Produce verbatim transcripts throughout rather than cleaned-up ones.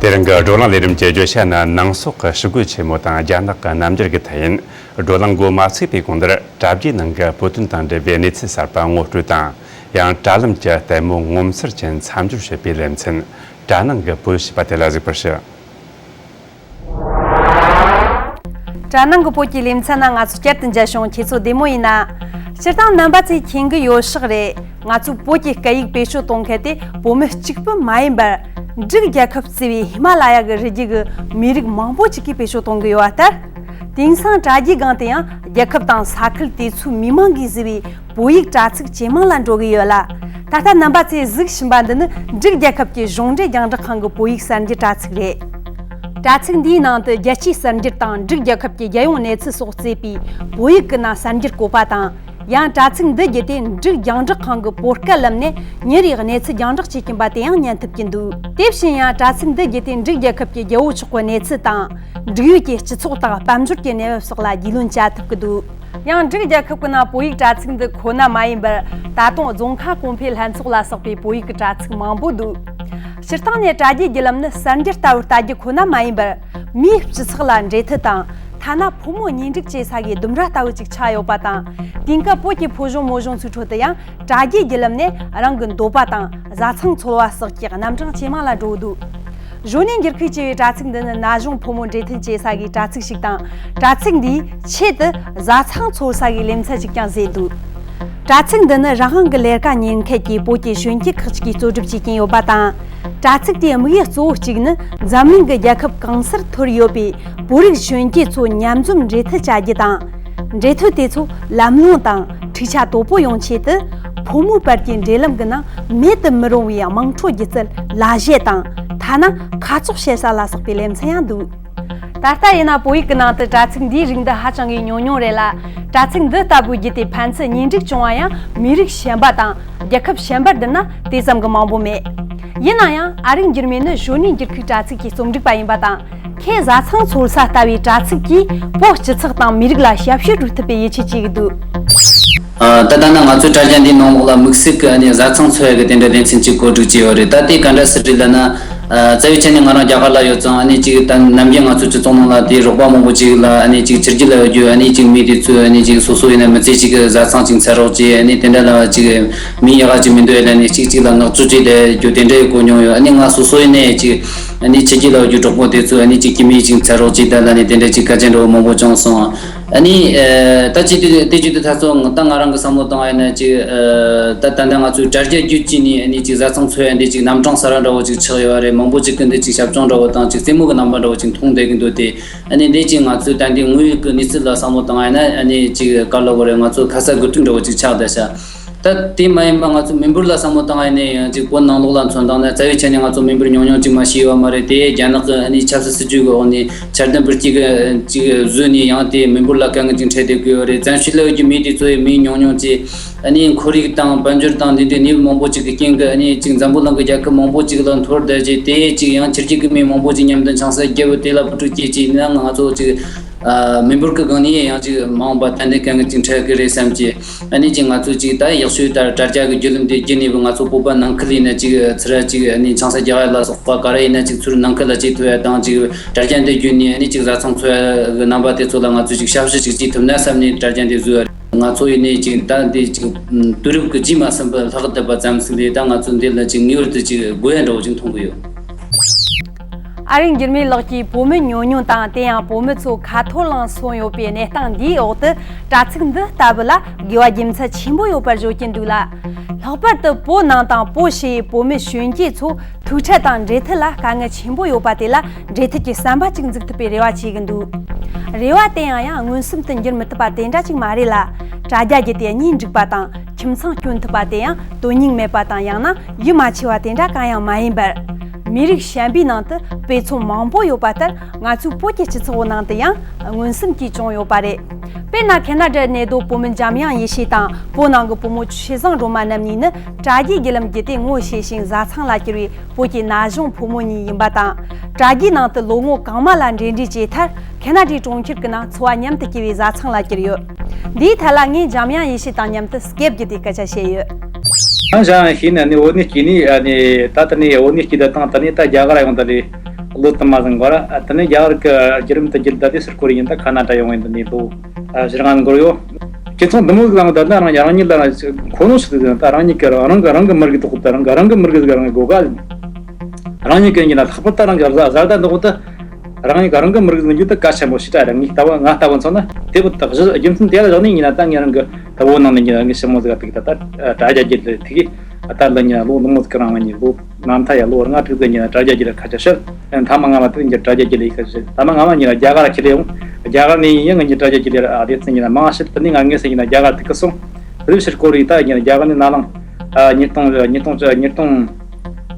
དེ་རིང་གི་བགྲོ་གླེང་ལས་རིམ་གྱི་བརྗོད་བྱ་ནི་ནང་སོག་གི་ཞི་རྒོལ་ཆེན་མོ་དང་རྒྱ་ནག་གི་རྣམ་འགྱུར་གྱི་ཐད་ཡིན། བགྲོ་གླེང་འགོ་མ་ཚུགས་པའི་གོང་དེར་དྲ་རྒྱའི་ནང་གི་བོད་དོན་དང་འབྲེལ་བའི་གནས་ཚུལ་གསར་པ་ངོ་སྤྲོད་དང་། ཡང་དྲ་ལམ་གྱི་ལྟད་མོ་ངོ་མཚར་ཅན་མཚམས་སྦྱོར་བྱེད་པའི་ལེ་ཚན། དྲ་ནང་གི་བོད་ཞེས་པ་དེ་ལ་གཟིགས་པར་ཞུ། དྲ་ནང་གི་བོད་ཀྱི་ལེ་ཚན་ནང་ང་ཚོ་བསྐྱར་དུ་མཇལ་བྱུང་། ཁྱེད་ཚོ་བདེ་མོ་ཡིན་ན། སྤྱིར་བཏང་རྣམ་པ་ཚོས་མཁྱེན་གྱི་ཡོད་ཤག་རེད། ང་ཚོའི་བོད་ཀྱི་སྐད་ཡིག་བེད་སྤྱོད་གཏོང་མཁན་དེ་བོད་མི་གཅིག་པུ་མ་ཡིན་པར། འབྲུག་རྒྱལ་ཁབ་གཙོས་པའི་ཧི་མ་ལ་ཡ་གི་རི་རྒྱུད་ཀྱི་མི་རིགས་མང་པོ་ཅིག་གིས་བེད་སྤྱོད་གཏོང་གི་ཡོད་པ་ལྟར། དེང་སང་དྲ་རྒྱའི་སྒང་དུ་ཡང་རྒྱལ་ཁབ་དང་ས་ཁུལ་དེ་ཚོའི་མི་མང་གིས་བཟོས་པའི་བོད་ཡིག་དྲ་ཚིགས་ཇེ་མང་ལ་འགྲོ་གི་ཡོད་ལ། ད་ལྟ་རྣམ་པ་ཚོས་གཟིགས་བཞིན་པ་འདི་ནི་འབྲུག་རྒྱལ་ཁབ་ཀྱི་གཞུང་འབྲེལ་རྒྱང་བསྒྲགས་ཁང་གི་བོད་ཡིག་གསར་འགྱུར་དྲ་ཚིགས་རེད། དྲ་ཚིགས་འདིའི་ནང་དུ་རྒྱལ་སྤྱིའི་གསར་འགྱུར་དང་འབྲུག་རྒྱལ་ཁབ་ཀྱི་རྒྱལ་ཡོངས་གནས་ཚུལ་སོགས་གཙོས་པའི་བོད་ཡིག་གི་ནང་གསར་འགྱུར་བཀོད་པ་དང་། ཡང་དྲ་ཚིགས་འདི་བརྒྱུད་དེ་འབྲུག་རྒྱང་བསྒྲགས་ཁང་གི་བོད་སྐད་ལམ་ནས་ཉིན་རེའི་གནས་ཚུལ་རྒྱང་བསྒྲགས་བྱེད་ཀྱིན་པ་དེ་ཡང་ཉན་ཐུབ་ཀྱི་འདུག་དེ་བཞིན་ཡང་དྲ་ཚིགས་འདི་བརྒྱུད་དེ་འབྲུག་རྒྱལ་ཁབ་ཀྱི་རྒྱལ་པོ་མཆོག་གི་གནས་ཚུལ་དང་། འབྲུག་ཡུལ་གྱི་སྤྱི་ཚོགས་དང་དཔལ་འབྱོར་གྱི་གནས་བབ་སོགས་ལ་རྒྱུས་ལོན་བྱ་ཐུབ་ཀྱི་འདུག་ཡང་འབྲུག་རྒྱལ་ཁབ་ཀྱི་ནང་བོད་ཡིག་དྲ་ཚིགས་འདི་ཁོ་ན་མ་ཡིན་པར། ད་དུང་རྫོང་ཁ་གོང་འཕེལ་ལྷན་ཚོགས་ལ་སོགས་པའི་བོད་ཡིག་གི་དྲ་ཚིགས་མང་པོ་འདུག་སྤྱིར་བཏང་ནས་དྲ་རྒྱའི་བརྒྱུད་ལམ་ནི་གསར་འགྱུར་ལྟ་བུར་ལྟ་རྒྱུ་ཁོ་ན་མ་ཡིན་པར། མིའི་སྤྱི་ཚོགས་ལ་འབྲེལ་མཐུད་དང་། ཐ་ན་ཕོ་མོ་གཉེན་སྒྲིག་བྱེད་ས་གི་ལྡུམ་ར་ལྟ་བུ་ཅིག་ཆགས་ཡོད་པ་དང་། དེང་སྐབས་བོད་ཀྱི་ཕོ་གཞོན་མོ་གཞོན་ཚོའི་ཁྲོད་དུ་ཡང་དྲ་རྒྱའི་བརྒྱུད་ལམ་ནས་རང་གི་འདོད་པ་དང་བཟའ་ཚང་འཚོལ་བ་སོགས་ཀྱི་རྣམ་གྲངས་ཇེ་མང་ལ་འགྲོ་འདུག་གཞོན་ནུའི་འགྱུར་ཁུག་ཅེས་པའི་དྲ་ཚིགས་འདི་ནི་ན་གཞོན་ཕོ་མོ་འབྲེལ་མཐུད་བྱེད་ས་གི་དྲ་ཚིགས་ཤིག་དང་། དྲ་ཚིགས་འདིའི་ཆེད་དུ་བཟའ་ཚང་འཚོལ་ས་གི་ལེ་ཚན་ཞིག་ཀྱང་བཟོས་འདུག་དྲ་ཚིགས་འདི་ནི་རང་དབང་གི་ལས་ཀ་གཉེར་མཁན་གྱི་བོད་ཀྱི་གཞོན་སྐྱེས་ཁག་ཅིག་གིས་གཙོ་སྒྲུབ་བྱེད་ཀྱིན་ཡོད་པ་དང་། དྲ་ཚིགས་དེའི་དམིགས་ཡུལ་གཙོ་བོ་གཅིག་ནི་འཛམ་གླིང་གི་རྒྱལ་ཁབ་གང་སར་ཐོར་ཡོད་པའི་བོད་རིགས་གཞོན་སྐྱེས་ཚོ་མཉམ་འཛོམས་འབྲེལ་མཐུད་བྱ་རྒྱུ་དང་། འབྲེལ་མཐུད་དེ་ཚོ་ལམ་ལྷོང་དང་འཁྲུག་ཆ་དོད་པོ་ཡོང་ཆེད་དུ། ཕོ་མོའི་བར་གྱི་འབྲེལ་ལམ་གྱི་ནང་མེད་དུ་མི་རུང་བའི་དམངས་ཁྲོད་སྒྱུ་རྩལ་ལ་གཞས་དང་། ཐ་ན་ཁ་བཙོག་བཤད་ས་ལ་སོགས་པའི་ལེ་ཚན་ཡང་འདུག་ད་ལྟ་ཡིན་ན་བོད་ཡིག་གི་ནང་དུ་དྲ་ཚིགས་འདིའི་རིགས་འདི་ཧ་ཅང་གི་ཉུང་ཉུང་རེད་ལ། དྲ་ཚིགས་འདི་ལྟ་བུ་བརྒྱུད་དེ་ཕན་ཚུན་གཉེན་སྒྲིག་བྱུང་བ་ཡང་མི་རིགས་གཞན་པ་དང་རྒྱལ་ཁབ་གཞན་པར་བསྡུར་ན་དེ་ཙམ་གྱི་མང་པོ་མེད། ཡིན་ན་ཡང་ཨ་རིག་འགྱུར་མེད་ནི་གཞོན་ནུའི་འགྱུར་ཁུག་དྲ་ཚིགས་ཀྱི་རྩོམ་སྒྲིག་པ་ཡིན་པ་དང་། ཁོས་བཟའ་ཚང་འཚོལ་ས་ལྟ་བུའི་དྲ་ཚིགས་ཀྱིས་བོད་སྤྱི་ཚོགས་དང་མི་རིགས་ལ་ཞབས་ཞུ་སྒྲུབ་ཐུབ་པའི་ཡིད་ཆེས་བྱེད་ཀྱི་འདུག་ཨ། ད་ལྟ་ན་ང་ཚོའི་དྲ་རྒྱ་འདིའི་ནང་ལོགས་ལ་དམིགས་བསལ་གྱི་ཨ་ནི་བཟའ་ཚང་འཚོལ་ཡ་གི་དེ་འདྲ་ལེ་ཚན་གཅིག་བཀོད་སྒྲིག་བྱས་ཡོད་རེད། ད་དེ་ག་འདྲ་ཟེར་རེད་ལབ་ན། ཨ། རྩ་བའི་ཆ་ནས་ང་རང་རྒྱ་གར་ལ་ཡོད་ཙང་། ཨ་ནི་གཅིག་ད་ནམ་རྒྱུན་ང་ཚོའི་སྤྱི་ཚོགས་ནང་ལ་དེ་རོགས་པ་མང་པོ་གཅིག་ལ་ཨ་ནི་གཅིག་ཕྱི་རྒྱལ་ལ་ཡོད་རྒྱུ་ཨ་ནི་གཅིག་མི་དེ་ཚོས་ཨ་ནི་གཅིག་སོ་སོ་ཡིན་ན་མི་ཚེ་གཅིག་གི་བཟའ་ཚང་གཅིག་འཚོལ་རོགས་བྱེད། ཨ་ནི་དེ་འདྲ་ལ་གཅིག་མི་ཡག་གཅིག་མི་འདུག་ལབ་ནས་གཅིག་གཅིག་ལ་བརྣག་བཅོས་བྱས་ཏེ་རྒྱུ་དེ་འདྲ་ཡི་གོ་མྱོང་ཡོད། ཨ་ནི་ང་སོ་སོ་ཡིན་ནའི་གཅིག་ཨ་ནི་ཕྱི་རྒྱལ་ལ་ཡོད་རྒྱུ་གྲོགས་པོ་དེ་ཚོས་ཨ་ནི་གཅིག་ཁྱིམ་མི་གཅིག་འཚོལ་རོགས་བྱེད་ད་ལབ་ནས་དེ་འདྲ་གཅིག་བཀའ་བཀྱོན་འདྲ་བོ་མང་པོ་བྱུང་སོང་། ཨ་ནི། ཨ། ད་ཅི་དེ་དེ་ཅི་དེ་ད་ཚོ་ད་ང་རང་གི་བསམ་བློ་བཏང་བ་ཡིན་ན་ཅིག་ཨ། ད་ད་ལྟ་ང་ཚོའི་དྲ་རྒྱ་བརྒྱུད་ཀྱིས་ནི་ཨ་ནི་ཅིག་བཟའ་ཚང་འཚོལ་ཡ་འདི་ཅིག་རྣམ་གྲངས་གསར་པ་འདྲ་བོ་ཅིག་ཆགས་ཡོད་རེད། མང་པོ་ཅིག་གིས་འདི་ཅིག་ཞབས་བཅོལ་འདྲ་བོ་དང་ཅིག་རྩེད་མོ་གི་རྣམ་པ་འདྲ་བོ་ཅིག་མཐོང་བསྡད་ཀྱི་འདུག་སྟེ། ཨ་ནི་འདི་ཅིག་ང་ཚོའི་ད་འདི་དངོས་ཡོད་ཀྱི་གནས་ཚུལ་ལ་བསམ་བློ་བཏང་བ་ཡིན་ན་ཨ་ནི་ཅིག་ག་ལབ་དགོས་རེད། ང་ཚོ་ཁ་ཚ་དགོས་གཏུགས་འདྲ་བོ་ཅིག་ཆགས་བསྡད་ཤག་ད་དེ་མ་ཡིན་པ་ང་ཚོ་མི་འབོར་ལ་བསམ་བློ་བཏང་བ་ཡིན་ན་ཡང་ཅིག་བོད་ནང་ལོགས་ལ་མཚོན་བཏང་ན་རྩ་བའི་ཆ་ནས་ང་ཚོ་མི་འབོར་ཉུང་ཉུང་ཅིག་མ་ཤེས་ཡོད་མ་རེད་དེ། རྒྱ་ནག་གི་ཨ་ནི་ཆབ་སྲིད་སྲིད་ཇུས་ཀྱི་འོག་ནས་འཆར་ལྡན་པར་གཅིག་གཅིག་བཟོས་ནས་ཡང་དེ་མི་འབོར་ལ་དཀའ་ངལ་ཅིག་འཕྲད་བསྡད་ཀྱི་ཡོད་རེད། བཙན་བྱོལ་ལ་ཡོད་ཀྱི་མི་དེ་ཚོ་ཡི་མི་ཉུང་ཉུང་ཅིག་ཨ་ནི་ཁོར་ཡུག་དང་དཔལ་འབྱོར་དང་འདི་འདྲའི་གནས་བབ་མང་པོ་ཅིག་གི་རྐྱེན་གྱིས་ཨ་ནི་ཅིག་འཛམ་བུ་གླིང་གི་རྒྱལ་ཁབ་མང་པོ་ཅིག་ལ་འཐོར་བསྡད་རྗེས་དེ་ཅིག་ཡང་ཕྱི་རྒྱལ་གྱི་མི་མང་པོ་ཅིག་མཉམ་དུ་ཆང་ས་བརྒྱབ་པ་དེ་ལ་བུ་ཕྲུག་སྐྱེས་ཅིག་ཡིན་ན་ང་ཚོ་ཅིག་ཨ། མི་འབོར་གྱི་སྒང་ནས་ཡང་ཅིག་མ་འོངས་པ་ཏན་ཏན་དཀའ་ངལ་ཅིག་འཕྲད་ཀྱི་རེད་བསམ་གྱི། ཨ་ནི་ཅིག་ང་ཚོས་ཅིག་ད་ཡག་ཤོས་ལྟར་དྲ་རྒྱ་གི་བརྒྱུད་ལམ་དེ་བརྒྱུད་ནས་ང་ཚོ་བོད་པ་ནང་ཁུལ་ཡིན་ན་ཅིག་ཚུར་ཅིག་ཨ་ནི་ཆང་ས་རྒྱག་ཡ་ལ་སོགས་པ་ག་རེ་ཡིན་ན་ཅིག་ཚུར་ནང་ཁུལ་ལ་བྱེད་ཐུབ་ཡ་དང་། ཅིག་དྲ་རྒྱ་འདི་བརྒྱུད་ནས་ཨ་ནི་ཅིག་བཟའ་ཚང་འཚོལ་ཡ་གི་རྣམ་པ་དེ་ཚོ་ལ་ང་ཚོས་ཅིག་ཞབས་ཞུ་ཅིག་བྱེད་ཐུབ་ན་བསམ་ནས་དྲ་རྒྱ་འདི་བཟོས་ཡ་རེད། ང་ཚོ་ཡིན་ནའི་ཅིག་ད་འདི་ཅིག་དུས་རབས་ཀྱི་རྗེས་མ་ཟིན་པ་ལྷག་བསྡད་པ་ཙམ་ཞིག་ལས་ད་ང་ཚོ་འདི་ལ་ཅིག་ངེས་པར་དུ་ཅིག་དགོས་ཡ་འདྲ་བོ་ཅིག་མཐོང་གི་ཡོད། ཨ་རིག་འགྱུར་མེད་ལགས་ཀྱིས་བོད་མི་ཉུང་ཉུང་དང་། དེ་ཡང་བོད་མི་ཚོ་ཁ་འཐོར་ལངས་སོང་ཡོད་པའི་གནས་སྟངས་འདིའི་འོག་ཏུ་དྲ་ཚིགས་འདི་ལྟ་བུ་ལ་དགེ་བ་རྒྱུ་མཚན་ཆེན་པོ་ཡོད་པར་བརྗོད་ཀྱིན་འདུག་ལ། ལྷག་པར་དུ་བོད་ནང་དང་བོད་ཕྱི་ཡི་བོད་མི་གཞོན་སྐྱེས་ཚོ་ཐུག་འཕྲད་དང་འབྲེལ་མཐུད་ལ་དཀའ་ངལ་ཆེན་པོ་ཡོད་པ་དེ་ལ་འབྲེལ་མཐུད་ཀྱི་ཟམ་པ་ཅིག་འཛུགས་ཐུབ་པའི་རེ་བ་བྱེད་ཀྱི་འདུག་རེ་བ་དེ་ཡང་ཡང་མངོན་སུམ་དུ་འགྱུར་མི་ཐུབ་པ་དེ་འདྲ་ཅིག་མ་རེད་ལ། དྲ་རྒྱ་བརྒྱུད་དེ་གཉེན་སྒྲིག་པ་དང་ཁྱིམ་ཚང་སྐྱོང་ཐུབ་པ་དེ་ཡང་དོན་སྙིང་མེད་པ་དང་། ཡང་ན་ཡིད་མ་ཆེས་པ་དེ་འདྲ་གང་ཡང་མ་ཡིན་པར། མི་རིགས་གཞན་པའི་ནང་དུ་དཔེ་མཚོན་མང་པོ་ཡོད་པ་ལྟར། ང་ཚོའི་བོད་ཀྱི་སྤྱི་ཚོགས་ནང་དུ་ཡང་མངོན་སུམ་གྱིས་བྱུང་ཡོད་པ་རེད། དཔེར་ན་ཁེ་ན་ཌར་གནས་སྡོད་བོད་མི་འཇམ་དབྱངས་ཡེ་ཤེས་དང་བོད་ནང་གི་བུ་མོ་ཆོས་བཟང་སྒྲོལ་མ་རྣམ་གཉིས་ནི་དྲ་རྒྱའི་བརྒྱུད་ལམ་བརྒྱུད་དེ་ངོ་ཤེས་ཤིང་བཟའ་ཚང་ལ་གྱུར་བའི་བོད་ཀྱི་ན་གཞོན་ཕོ་མོ་གཉིས་ཡིན་པ་དང་། དྲ་རྒྱའི་ནང་དུ་ལོ་ངོ་གང་མང་ལ་འབྲེལ་འདྲིས་བྱས་མཐར། ཁེ་ན་ཌའི་གྲོང་ཁྱེར་གྱི་ནང་འཚོ་བ་མཉམ་དུ་སྐྱེལ་བའི་བཟའ་ཚང་ལ་གྱུར་ཡོད། འདིའི་ཐད་ལ་ངས་འཇམ་དབྱངས་ཡེ་ཤེས་དང་མཉམ་དུ་སྐད་བརྒྱུད་དེ་སྐད་ཆ་བཤད་ཡོད། ཨ་ཞང་ཤེས་ན་ནི་འོ་ནི་སྐྱེས་ནི་ཨ་ནི་ད་ལྟ་ནི་འོ་ནི་སྐྱེས་ད་དང་ད་ནི་ད་རྒྱ་གར་ཡོང་ད་ལི་ ལོ་དུ་མ་ཟིན་འགོར། དེ་ནས་རྒྱ་གར་གྱི་བརྒྱུད་རིམ་དུ་བརྒྱུད་ད་དེ་ཕྱིར་འཁོར་ཡིན། ད་ཁ་ན་ཌ་ཡོང་བའི་འདི་ནས་ལོ་བཞི་ལྔ་འགོར་ཡོད། ཁྱེད་ཚོ་འདི་མོ་ཟིག་ལ་ད་ད་རང་རང་ཉིད་ལ་མཁོ་ནོ་ཞིག་ཟིག་ད་རང་ཉིད་ཀྱི་རང་གི་རང་གི་མི་རིགས་ཐོག་ད་རང་གི་རང་གི་མི་རིགས་ཟིག་རང་གི་གོ་ག་རང་ཉིད་ཀྱི་ཡིན་ན་ལྷག་པར་ད་རང་གི་བཟའ་བཟའ་ཟླ་འདི་འོག་ད་རང་ཉིད་ཀྱི་རང་གི་མི་རིགས་ཟིག་འཇུག་ད་གལ་ཆེན་པོ་ཞིག་ད་རང་ཉིད་ལྟ་བུ་ང་ལྟ་བུ་མཚོན་ན་དེ་བུ་ད་གཞི་རྒྱུ་མཚན་དེ་ལ་བཞག་ནས་ཡིན་ན་ད་ངས་རང་གི་ད་བོད་ནང་ནས་ཉིན་རང་གི་ཞི་མོ་ཟིག་ལ་ཐུག་ད་ད་དྲ་རྒྱ་བརྒྱུད་ལས་ཐུག་གི་ད་ལ་ཉིན་ལོ་འདི་མོ་ཟིག་རང་ང་ཉིན་ལོ་ནམ་ཐ་ཡ་ལོ་ལྔ་དྲུག་ཙམ་ཉིན་དྲ་རྒྱ་བརྒྱུད་ལས་ཁ་ཆ་ཤར་ཐ་མ་ང་མ་དེ་ཉིན་དྲ་རྒྱ་བརྒྱུད་ལས་ཁ་ཆ་ཤར་ཐ་མ་ང་མ་ཉིན་རྒྱ་གར་ཁྱེར་ཡོང་རྒྱ་གར་ནས་ཡིན་ཡང་ང་ཉིན་དྲ་རྒྱ་བརྒྱུད་ལས་ཨ་དེ་ཚེ་ཉིན་མང་ཤི་དེ་ནས་ང་ངེས་སེ་ཉིན་རྒྱ་གར་ཐུག་གི་སོང་། དེ་ཕྱིར་སྐོར་རིག་ད་ཉིན་རྒྱ་གར་ནས་ན་ལང་ཉིས་སྟོང་ཉིས་སྟོང་ཉིས་སྟོང་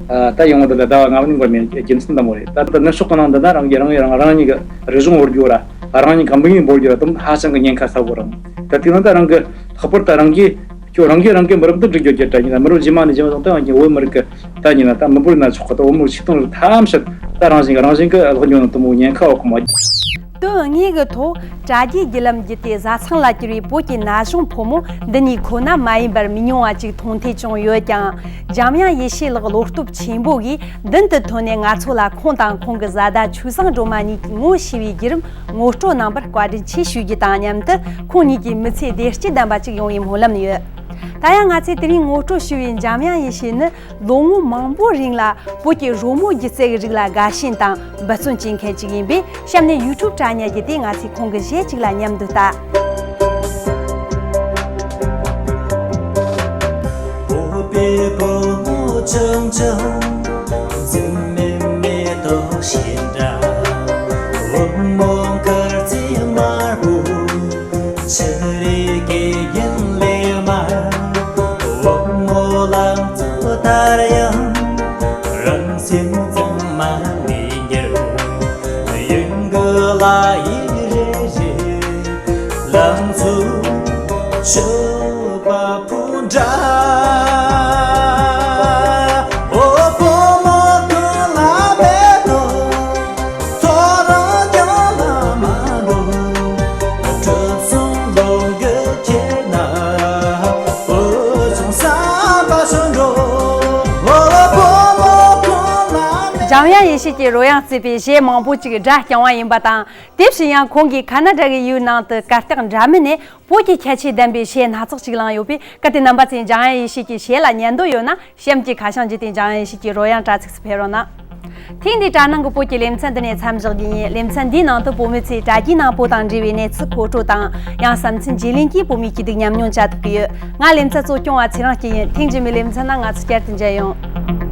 ད་ཡོང་བ་དེ་ལ་ཟླ་བ་ལྔ་བ་ནས་འགོར་མེད་རྒྱུ་མཚན་དམ་པོ་རེད། ད་ལྟ་ནུབ་ཕྱོགས་ཀྱི་ནང་འདི་ན་རང་གི་རང་རང་རང་ཉིད་ཀྱི་རིག་གཞུང་བོར་རྒྱུ་ར་རང་ཉིད་ཀྱི་མི་ངན་བོར་རྒྱུ་ར་དུམ་ཧ་ཅང་གི་ཉེན་ཁ་ཚ་བོ་རང་ད་དེ་ནང་ད་རང་གི་ལྷག་པར་ད་རང་གི་ཁྱོད་རང་གིས་རང་གི་མི་རབས་འདི་སྒྲིག་རྒྱུ་གྱི་དྲ་ཉིན་མི་རབས་རྗེས་མ་ནས་རྗེས་མ་བཟུང་སྟེ་ཡང་བོད་མི་རིགས་ཀྱི་ད་ཉིན་ད་མི་འབོར་ན་ཆོག་གི་ད་བོད་མི་རིགས་ཆིག་སྟོང་རེ་ཐམས་ཅད་ད་རང་བཞིན་རང་བཞིན་གྱི་ལོག་འགྱོ་ན་དུམ་བུ་ཉེན་ཁ་འོག་གི་མ། དོན་དངོས་ཀྱི་ཐོག་དྲ་རྒྱའི་བརྒྱུད་ལམ་བརྒྱུད་དེ་བཟའ་ཚང་ལ་གྱུར་བའི་བོད་ཀྱི་ན་གཞོན་ཕོ་མོ་འདི་གཉིས་ཁོ་ན་མ་ཡིན་པར་མི་ཉུང་བ་ཅིག་མཐོང་ཐོས་བྱུང་ཡོད་ཀྱང་། འཇམ་དབྱངས་ཡེ་ཤེས་ལགས་བློ་སྟོབས་ཆེན་པོ་གིས་མདུན་དུ་ཐོན་ནས་ང་ཚོ་ལ་ཁོང་དང་ཁོང་གི་བཟའ་ཟླ་ཆོས་བཟང་སྒྲོལ་མ་གཉིས་ཀྱིས་ངོ་ཤེས་པའི་བརྒྱུད་རིམ་ངོ་སྤྲོད་གནང་བར་བཀའ་དྲིན་ཆེ་ཞུ་རྒྱུ་དང་མཉམ་དུ་ཁོང་གཉིས་ཀྱི་མི་ཚེ་བདེ་སྐྱིད་ལྡན་པ་ཅིག་ཡོང་བའི་སྨོན་ལམ་ཡོད། ད་ཡང་ང་ཚོས་དེ་རིང་ངོ་སྤྲོད་ཞུ་བའི་འཇམ་དབྱངས་ཡེ་ཤེས་ནི། ལོ་ངོ་མང་པོའི་རིང་ལ་བོད་ཀྱི་རོལ་མོ་སྒྱུ་རྩལ་གྱི་རིགས་ལ་དགའ་ཞེན་དང་འབད་བརྩོན་བྱེད་མཁན་ཅིག་ཡིན་པས། གཤམ་ནས་ཡུ་ཊུབ་དྲ་བརྙན་བརྒྱུད་དེ་ང་ཚོས་ཁོང་གི་གཞས་གཅིག་ལ་མཉམ་དུ་ལྟ། བོད་པའི་བུ་མོ་ཆུང་ཆུང་འཛུམ་མེད་མེ་ཏོག་བཞིན་འདྲ། བུ་མོ་དཀར་རྩི་དམར་པོ། ཆུ་རེ་གི་ཡུན་ལས་མར། བུ་མོ་ལང་ཚོ་དར་ཡང་། རང་སེམས་གཙང་མ་མི་འགྱུར། ཡུན་གི་ལ་ཡིག་རེ་རེ། ལང་ཚོ་ཆུ་བ་འདྲ། འོ་བུ་མོ་ཀུན་ལ་མེད་དོ། ཐོ་རངས་ཀྱང་ལ་མ་འགྲོ། གྲུབ་སོང་ལོ་འགའ་ཁྱེར་ན། འོ་ཆུང་ས་པ་སུ་འགྲོ། འོ་བུ་མོ་ཀུན་ལ་མེད། འཇམ་དབྱངས་ཡེ་ཤེས་ཀྱིས་རོལ་དབྱངས་བརྩེགས་པའི་གཞས་མང་པོ་ཅིག་སྒྲ་རྐྱང་བ་ཡིན་པ་དང་། དེ་བཞིན་ཡང་ཁོང་གིས་ཁ་ན་ཌ་གི་ཡུལ་ནང་དུ་གར་སྟེགས་འདྲ་མིན་ནས་བོད་ཀྱི་ཁྱད་ཆོས་ལྡན་པའི་གཞས་སྣ་ཚོགས་ཤིག་བླངས་ཡོད་པས། གལ་ཏེ་རྣམ་པ་ཚོས་འཇམ་དབྱངས་ཡེ་ཤེས་ཀྱི་གཞས་ལ་ཉན་འདོད་ཡོད་ན། གཤམ་གྱི་ཁ་བྱང་བརྒྱུད་དེ་འཇམ་དབྱངས་ཡེ་ཤེས་ཀྱི་རོལ་དབྱངས་དྲ་ཚིགས་སུ་ཕེབས་རོགས་གནང་། ཐེངས་འདིའི་དྲ་ནང་གི་བོད་ཀྱི་ལེ་ཚན་འདི་ནས་མཚམས་བཞག་རྒྱུ་ཡིན། ལེ་ཚན་འདིའི་ནང་དུ་བོད་མི་ཚོས་དྲ་རྒྱའི་ནང་བོད་དང་འབྲེལ་བའི་གནས་ཚུལ་མཁོ་སྤྲོད་དང་། ཡང་བསམ་ཚུལ་བརྗེ་ལེན་གྱིས་བོད་མིའི་སྐྱིད་སྡུག་མཉམ་མྱོང་བྱ་ཐུབ་ཀྱི་ཡོད། ང་ལེ་ཚན་གཙོ་སྐྱོང་བ་ཚེ་རིང་སྐྱིད་ཡིན། ཐེངས་རྗེས་མའི་ལེ་ཚན་ནང་ང་ཚོ་བསྐྱར་དུ་མཇལ་ཡོང་།